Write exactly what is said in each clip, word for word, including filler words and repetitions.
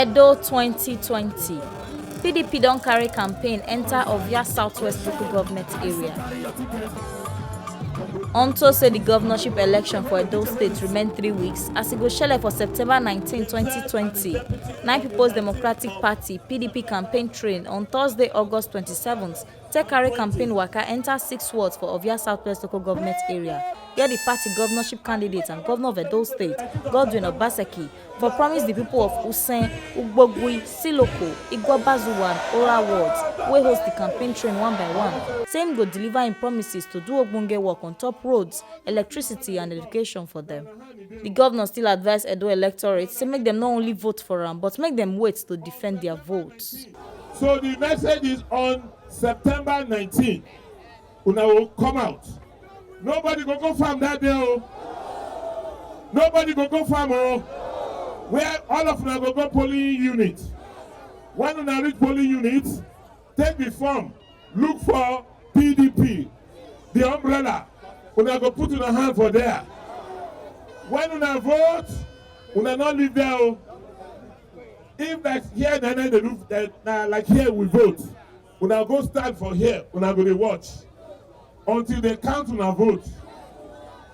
Edo twenty twenty, P D P don carry campaign enter Ovia Southwest local government area. Unto say the governorship election for Edo State remain three weeks as e go shele for September nineteen, twenty twenty, Nine People's Democratic Party, P D P, campaign train on Thursday, August twenty-seventh, take carry campaign waka enter six wards for Ovia Southwest local government area, where the party governorship candidate and governor of Edo State, Godwin Obaseki, for promise the people of Usen, Ugbogui, Siloko, Igwabazuwa and Ora wards wey host the campaign train one by one, say im go deliver im promises to do ogbonge work on top roads, electricity and education for them. The governor still advise Edo electorate say make dem not only vote for am but make dem wait to defend their votes. So the message is, on September nineteen, una will come out. Nobody go go farm that day o. Nobody go go farm o. Where all of una go go polling unit. When una reach polling unit, take the form, look for P D P, the umbrella. Una go put una hand for there. When una vote, una no leave there o. If like here na na dey do, eh, na like here we vote, una go stand for here, una go dey watch until they count una vote.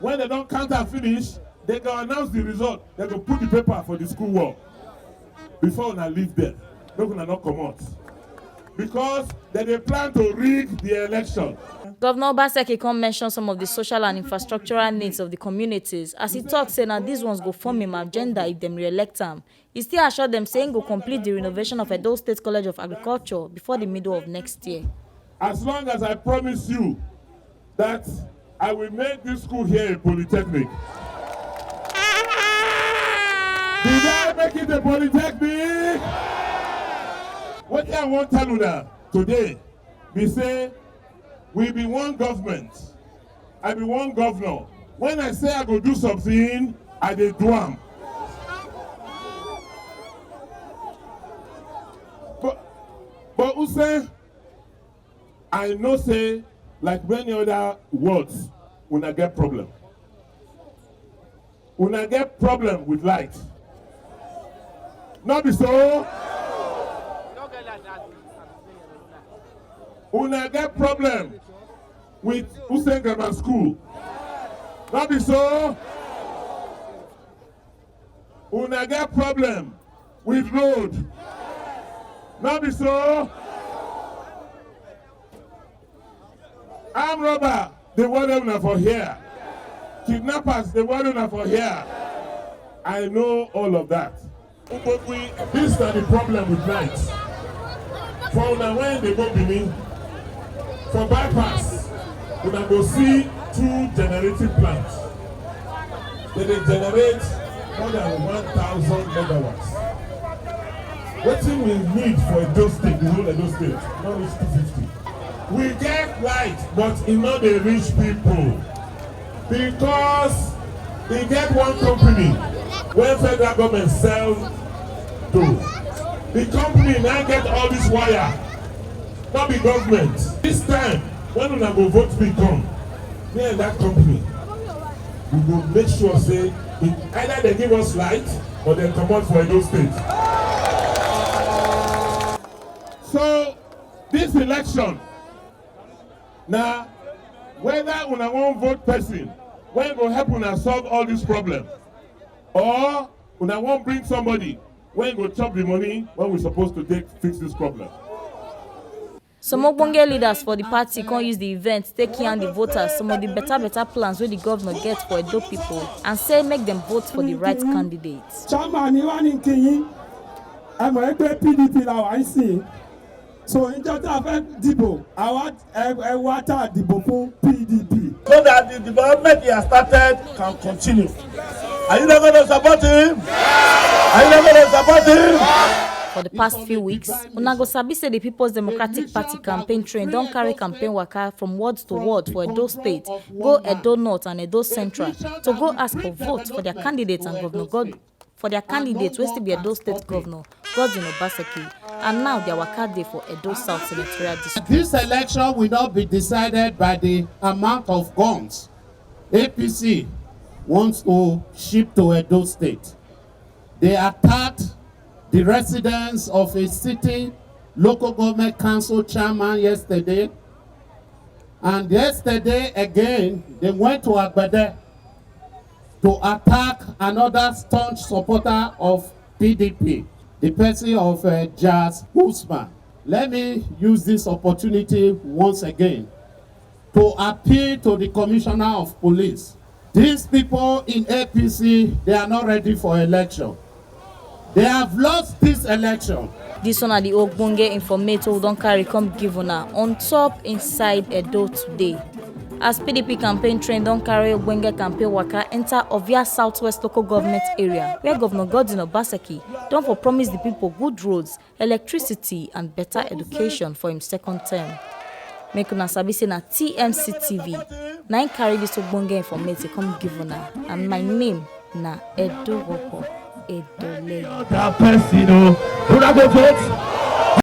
When they don count am finish, they go announce the result. They go put the paper for the school wall before una leave there. Make una no comot, because dem dey plan to rig the election. Governor Obaseki come mention some of the social and infrastructural needs of the communities, as he talk say na these ones go form im agenda if dem re-elect am. He still assure dem say im go complete the renovation of Edo State College of Agriculture before the middle of next year. As long as I promise you that I will make this school here a polytechnic. Did I make it a polytechnic? Wetin I wan tell una today be say we be one government, I be one governor. When I say I go do something, I dey do am. But, but Usen, I know say, like many other wards, una get problem. Una get problem with light. No be so? Una get problem with Usen Grammar School. No be so? Una get problem with road. No be so? Armed robber dey worry una for here. Kidnappers dey worry una for here. I know all of that. This na the problem with light. For una when dey go Benin, for bypass, una go see two generating plants. Dem dey generate more than one thousand megawatts. Wetin we need for Edo State, the whole Edo State, no reach two fifty. We get light, but e no dey reach people, because e get one company wey federal government sell to. The company now get all this wire, no be government. This time, when una go vote me come, me and that company, we go make sure say e either dem give us light or dem comot for Edo State. So, this election na whether una wan vote person wey go help una solve all this problem, or una wan bring somebody wey go chop the money wey we suppose to take fix this problem. Some ogbonge leaders for the party come use the event take yarn the voters some of the better better plans wey the governor get for Edo people and say make dem vote for the right candidate. Chairman, Iwani Nkinyi, ẹ mọ̀ pé P D P la wà ń sìn. So, ìjọ tá a fẹ́ dìbò, àwa ẹ ẹ wá tá a dìbò fún P D P. So that the development he has started can continue. Are you not going to support him? Are you not going to support him? For the past few weeks, una go sabi say the People's Democratic Party campaign train don carry campaign waka from ward to ward for Edo State, go Edo North and Edo Central to go ask for vote for their candidate and Governor God for their candidate wey still be Edo State Governor Godwin Obaseki, and now their waka dey for Edo South Senatorial District. This election will not be decided by the amount of guns A P C wants to ship to Edo State. They attacked the residence of a sitting local government council chairman yesterday. And yesterday again, they went to Agbede to attack another staunch supporter of P D P, the person of uh, Jazz Usman. Let me use this opportunity once again to appeal to the Commissioner of Police. These people in A P C, they are not ready for election. They have lost this election. Dis one na di ogbonge informate wey we don carry come give una on top inside Edo today. As P D P campaign train don carry ogbonge campaign waka enter Ovia Southwest local government area, where Governor Godwin Obaseki don for promise di pipo good roads, electricity and better education for im second term. Make una sabi say na T M C T V na im carry dis ogbonge informate come give una, and my name na Edo Wopo Edoleye. That person, oh, una go vote.